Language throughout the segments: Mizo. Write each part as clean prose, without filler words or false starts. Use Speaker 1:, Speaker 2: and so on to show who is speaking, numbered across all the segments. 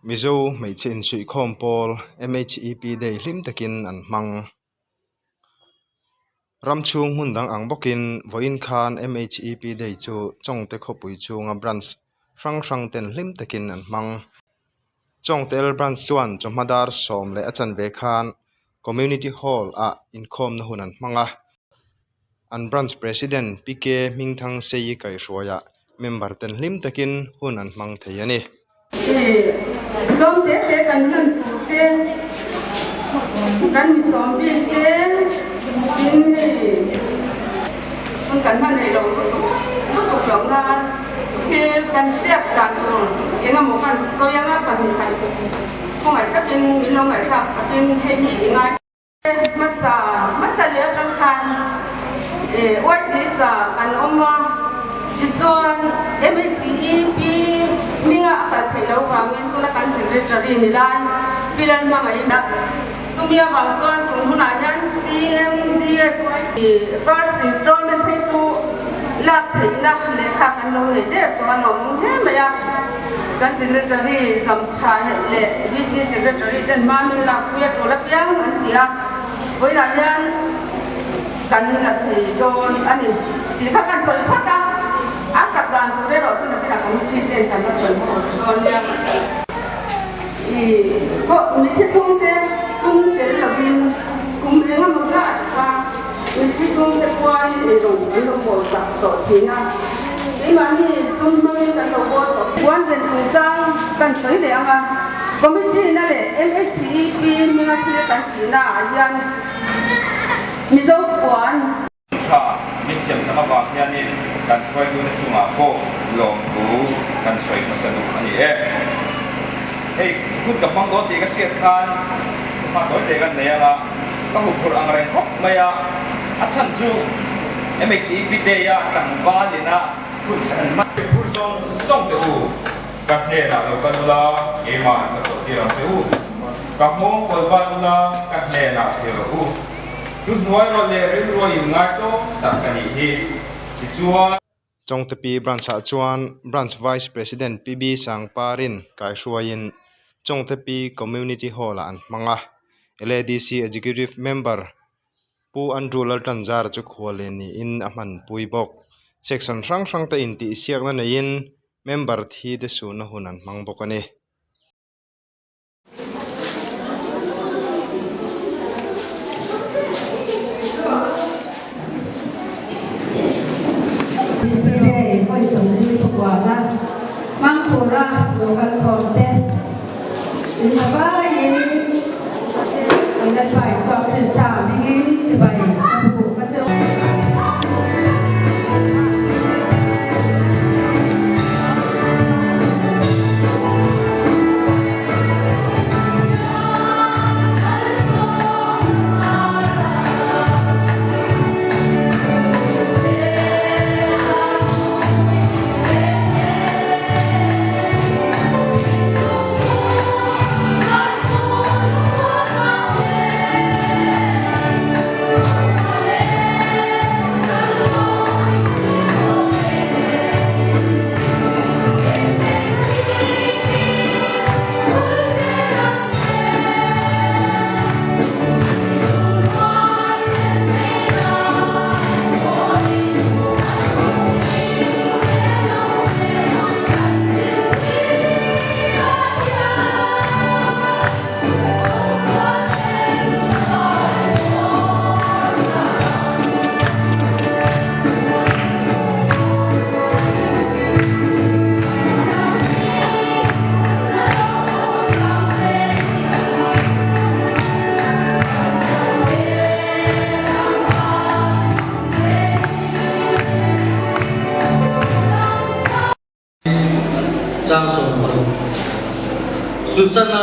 Speaker 1: Mizo hmeichhe insuihkhawm pawl MHEP Day hlim takin an hmang. Ram chhung hmun dang ang bawkin vawiin khan MHEP Day chu Chawngte khawpui chhunga branch hrang hrang ten hlim takin an hmang. Chawngte L Branch chuan chawhma dar 10:15 khan Community Hall ah inkhawmna hun an hmang a. An Branch President PK Hmingthang Sei kaihhruaiah member ten hlim takin hun an hmang thei a ni.
Speaker 2: Tlawm te te kan hman tur te, kan mi sawm bik te in hei hun kan hman rih lo lutuk lutuk loh nan thil kan hriat dan tur eng emaw kan sawi anga 2 khat khawngaih takin min lo ngaihthlak sakin hei hi i ngai. Hmasa hmasa leh atang khan Whitelist-ah kan awm a, tichuan MHEP hminga a kal theih loh vangin tuna kan Secretary ni lai Pi Lalhmangaihna chumi avang chuan chung hunah hian PMGS first installment phei chu lak theihna lehkha kan lo nei der tawh a nuam awm hle mai a, kan Secretary zam tha leh VC Secretary ten hma min lakpui a tul apiang an ti a, vawiinah hian kan la thei dawn a ni tih kha kan sawi phawt a, a sak dan tur erawh chu nakinah committee ten kan la sawi phawt dawn nia. I pawh mitthi chhungte tum tel lovin kum eng emaw zat kha mitthi chhungte kualin eirawng an lo bawl tak tawh thin a, keimahni sum hmangin kan lo bawl tawh. Puan ven chungchang kan sawi leh ang a, committee na leh MHCEP hminga thil kan tihna ah hian Mizo puan.
Speaker 3: Tha min siam sak avang hianin kan hruaitute chungah pawh lawmthu kan sawi hmasa duh a ni e. Hei hun ka hmang dawn tih ka hriat khan hma tawi te kan nei anga ka huphurh ang reng khawp mai a, a chhan chu MHEP Day a tlangval ina hun an hman. Phur zawng zawng teh u, ka hnenah lo kal ula keimah ka chawlhtir ang che u, ka nghawng kawl ban ula ka hnenah thlir rawh u. Chu hnuai rawh leh rilru a inngai tawk tak ka nih hi. Tichuan.
Speaker 1: Chawngtepi Branch-ah chuan Branch Vice President PB Sangparin kaihruaiin Chawngtepi Community Hall-ah an hmang a. LADC Executive Member Pu Andrew Laltanzara chu khuallian niin a hmanpui bawk. Section hrang hrangte intihsiakna neiin member thi te suhna hun an hmang bawk a ni.
Speaker 4: Chang 16. Susana,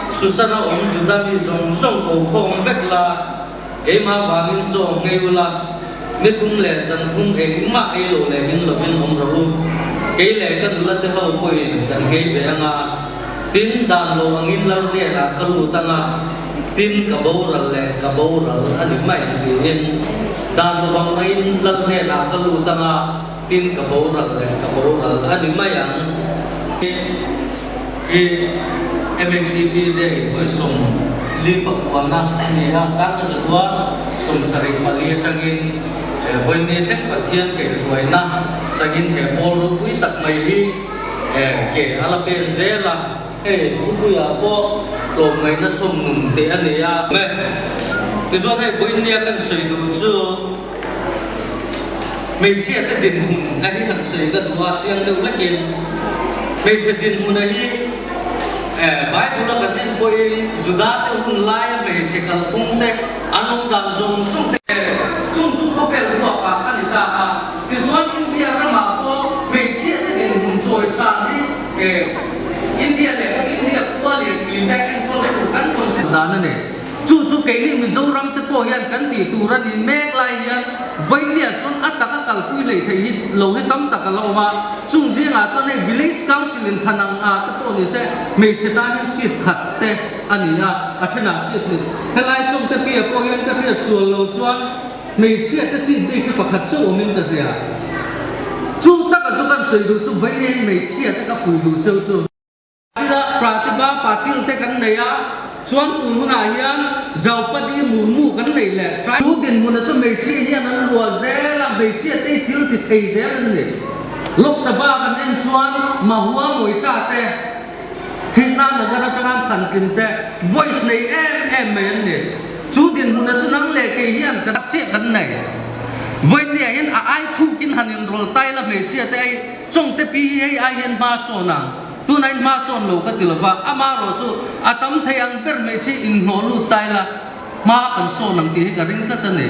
Speaker 4: Susana awm Juda mi zawng zawng ko khawm vek la, keimah vangin chaw ngei ula, ni thum leh zan thum engmah ei lo leh in lovin awm rawh u. Kei leh ka nula te ho pawhin kan ngei ve anga, tin dan lo angin lal hnenah ka lut anga, tin ka boral leh ka boral a ni mai tiin dan lo ang maiin lal hnenah ka lut anga, Tin ka boral leh ka boral a ni mai ang. Hi. MHCP Day vawi 49 na a ni a, 1974 atangin vawiin thleng Pathian kaihhruaina changin he pawl ropui tak mai hi ke a la pen zel a, hei thupuiah pawh tlawmngaihna chhawm nun teh a ni a. Tichuan hei vawiin nia kan sawi duh chu hmeichhia te dinhmun a hi han sawi ka duh a, chiang deuh hlekin hmeichhe dinhmun a hi Bible a kan en pawhin Juda te hun laia hmeichhe kalphung te an awm dan zawng zawng te chung chu khawvel huakah a ni ta a, tichuan India ramah pawh hmeichhia te dinhmun chawi san hi India leh India khua lianpui te enkawl tur kan constitution dan a ni. Chu chu keini Mizoram te pawh hian kan tih tur a ni mek lai hian Vainia chuan a taka kalpui lei theih hi lo hi tam tak a la awm a, chung zingah chuan hei Village Council in than ang ah te pawh ni se hmeichhe tanin seat khat te a ni a, a thenah seat hnih. Helai chawngte piah pawh hian ka hriat sual lo chuan hmeichhia te seat bik hi pakhat chauh awmin ka hria. Chu taka chu kan sawi duh chu Vainia hi hmeichhia te ka pui duh cheu chu. Ila Pratibha Patil te kan nei a, chuan tun hunah hian Draupadi Murmu kan nei leh. Chu dinhmuna chu hmeichhia hian an luah zel a, hmeichhia te hi thil ti thei zel an ni. Lok Sabha kan en chuan Mahua Moicha te, Krishna Nagar atanga an thlan tlin te voice nei em em mai an ni. Chu dinhmuna chu nang leh kei hian kan chiah kan nei. Vawinia hian a ai thukin han inrawl tai la hmeichhia te ai Chawngte pi hi hei ai hian hma sawn ang. Tuna in hma sawn lo ka ti lo va, amarawh chu a tam thei ang ber hmeichhe inhnawh lut ta ila hma kan sawn ang tih hi ka ring tlat a ni.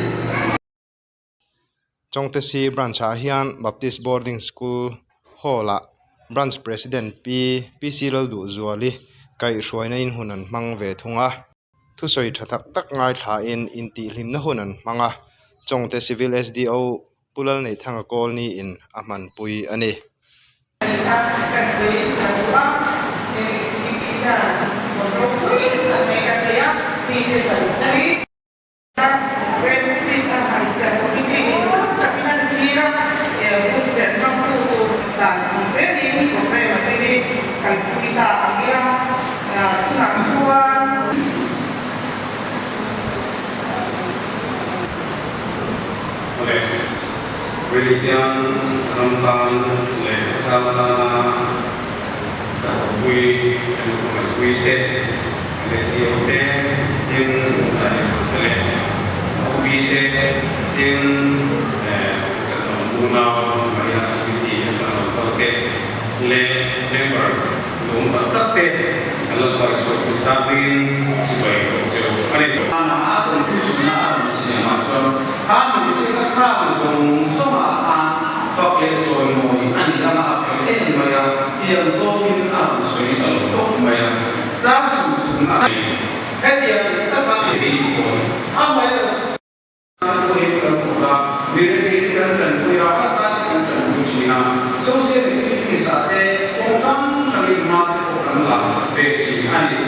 Speaker 1: Chawngte Si Branch ah hian Baptist Boarding School Hall ah Branch President Pi PC Lalduhzuali kaihhruaina in hun an hmang ve thung a. Thusawi tha tak tak ngaithlain intihhlimna hun an hmang a, Chawngte Civil SDO Pu Lalneihthanga kawl niin a hmanpui a ni.
Speaker 5: Religion ram tan leh khawtlang tana ka thawhpui kan khawngaihpui te, LSDO te, tin Daiso leh OB te, tin Chatawm unau Maria Smiti atanga lo kal te leh member duhawm tak tak te kan lo kalsuak hmasa hmingin chibai tawh cheu a ni. Amah a rawn tuisuna a rawn siamah chuan kha hmeichhia ka thlak zawng zawngah khan fak leh chawimawi a ni anga a fel em mai a, tiang zawngin a rawn sawi ta lo tawp mai a, chang sum thum a nei. Hetiang dik taka ei pawh amaherawhchu chu. Tanpuiin kan kawk a, mi rethei te kan tanpui a, hmasa te kan tanpui thin a, social activities ah te kawng hrang hrangin hma te pawh kan la ve thin a ni.